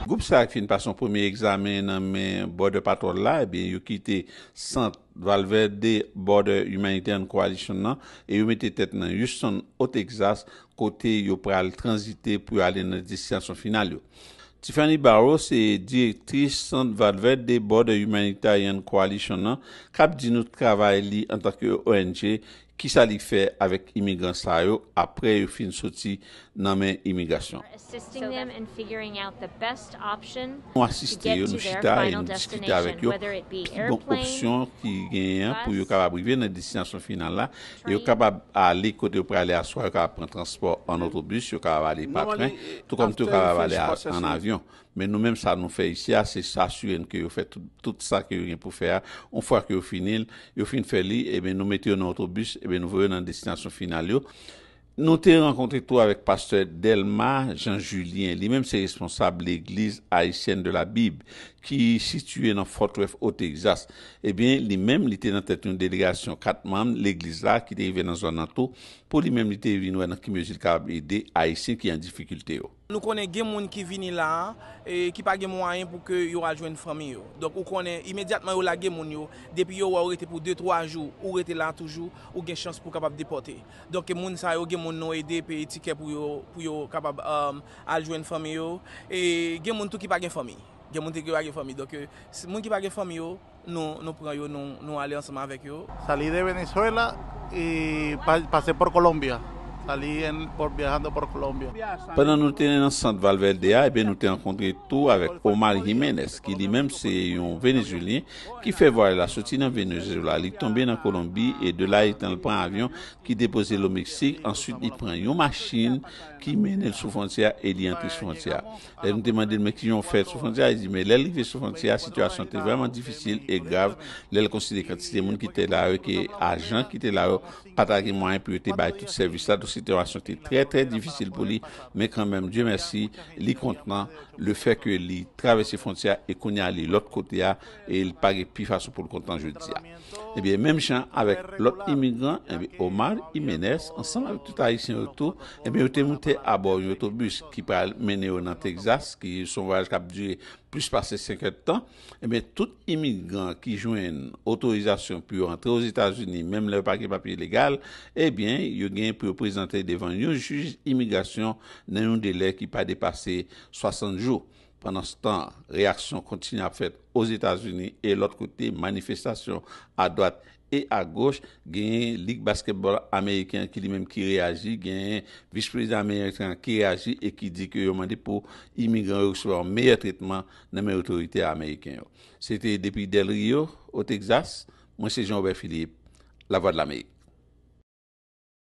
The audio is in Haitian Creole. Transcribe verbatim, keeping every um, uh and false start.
Gwoup sa a ki fin pase yon premye egzamen nan men Border Patrol la, ebyen, yo kite sant Valverde Border Humanitarian Coalition nan e yo mete tèt nan Houston, o Texas, kote yo pral tranzite pou yo ale nan destinasyon final yo. Tiffany Barrow se direktris sant Valverde Border Humanitarian Coalition nan, k ap di nou travay li antanke O N G, kisa li fè avèk imigran sa yo apre yo fin soti nan men imigrasyon. Assisting them in figuring out the best option Nou asiste yo, nou chita e nou diskite avèk yo ki bon opsyon ki genyen pou yo kapab rive nan destinasyon final la, e yo kapab ale kote yo prale a, swa yo kapab pran transpò an otobis, yo kapab ale pa tren, tou kòm tou yo kapab ale an avyon. Men nou menm, sa nou fè isi a, se asire n ke yo fè tout, tout sa ke yo gen pou fè a. Yon fwa ke yo fini l, yo fin fè li, ebyen, nou mete yo nan otobis, ebyen, nou voye yo nan destinasyon final yo. Nou te rankontre tou avèk pastè Delma Jean Julien. Li menm se responsab Legliz Ayisyèn de la Bib ki sitiye nan Fort Worth, o Texas. Ebyen, li menm, li te nan tèt yon delegasyon kat manm legliz la ki te rive nan zòn nan tou. Pou li menm, li te vin wè nan ki mezi l kapab ede Ayisyen ki an difikilte yo. Nou konnen gen moun ki vini la a e ki pa gen mwayen pou ke yo al jwenn fanmi yo. Donk, ou konnen, imedyatman yo lage moun yo, depi yo wè w rete pou de, twa jou, ou rete la toujou, ou gen chans pou kapab depòte. Donk, moun sa yo, gen moun nou ede peye tikè pou yo, pou yo kapab al jwenn fanmi yo. E gen moun tou ki pa gen fanmi. Gen moun tou ki pa gen fanmi. Donk, moun ki pa gen fanmi yo, nou, nou pran yo, nou, nou ale ansanm avèk yo. Salí de Venezuela y pa- pasé por Colombia. Salí en, por, viajando por Colombia. Pandan nou te nan sant Valverde a, ebyen, nou te rankontre tou avèk Omar Jiménez, ki li menm se yon Venezuelyen ki fè vwayaj la soti nan Venezuela, li tonbe nan Kolonbi, e de la etan l pran avyon ki depoze l o Meksik, answit li pran yon machin ki mennen l sou fwontyè a e li antre sou fwontyè a. Lè nou te mande l men kijan w fè sou fwontyè a, li di men lè l rive sou fwontyè a, sitiyasyon te vrèman difisil e grav, lè l konsidere kantite moun ki te la yo, ke ajan ki te la yo pa ta gen mwayen pou yo te bay tout sèvis la, donk sitiyasyon te trè, trè difisil pou li, men kanmenm, Dye mèsi, li kontan lefètke li travèse fwontyè a e kounye a li lòt kote a, e li pa gen pi fason pou l kontan jodi a. Ebyen, menm jan avèk lòt imigran, ebyen, Omar Jiménez, ansanm avèk tout Ayisyen yo tou, ebyen, yo te moute abò yon otobis ki pral mennen yo nan Texas, ki se yon vwayaj k ap dire plis pase senk èdtan. Ebyen, tout imigran ki jwenn otorizasyon pou yo antre Ozetazini, menm lè yo pa gen papye legal, ebyen, yo gen pou yo prezante devan yon jij imigrasyon nan yon delè ki pa depase swasant jou. Pandanstan, reyaksyon kontinye ap fèt Ozetazini e lòt kote, manifestasyon adwat e agoch, genyen lig basketball ameriken an ki li menm ki reyaji, genyen vis prezidan ameriken an ki reyaji e ki di ke yo mande pou imigran yo resevwa yon meyè tretman nan men otorite ameriken yo. Se te depi Del Rio, o Texas, mwen se Jean Robert Philippe, Lavwadlamerik.